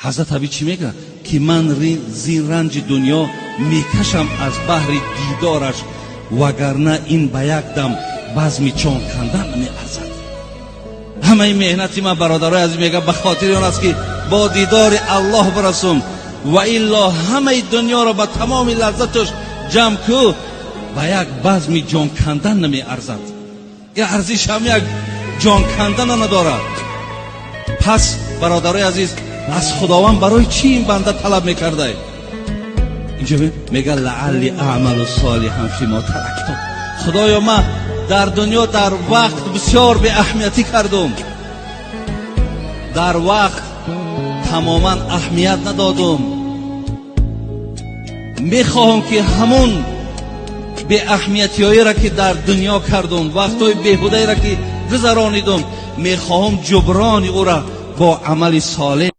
Ҳазрат Ҳабиб чӣ мегӯяд? Ки ман зин ранҷи дунё мекашам аз баҳри дидораш, вагарна ин ба як дам базми ҷон кандан намеарзад. Ҳамаи меҳнати ман, бародарои азиз, мегӯяд, ба хотири он аст, ки бо дидори Аллоҳ бирасум, ва илло ҳамаи дунёро ба тамоми лаззаташ ҷамъ ку, ба як базми ҷон кандан намеарзад. Ин арзиш ҳам як ҷон кандана надорад. Пас, бародарои азиз, аз Худованд барои чӣ ин банда талаб мекардай? Инҷо мега: لعلي أعمل صالحا فيما تركت. Худоё, ман дар дунё дар вақт бисёр беаҳамиятӣ кардум, дар вақт тамоман аҳамият надодум. Мехоҳам, ки ҳамун беаҳамиятиҳоеро, ки дар дунё кардум, вақтҳои беҳудаеро, ки гузаронидум, мехоҳам ҷуброни ӯра бо амали солеҳ.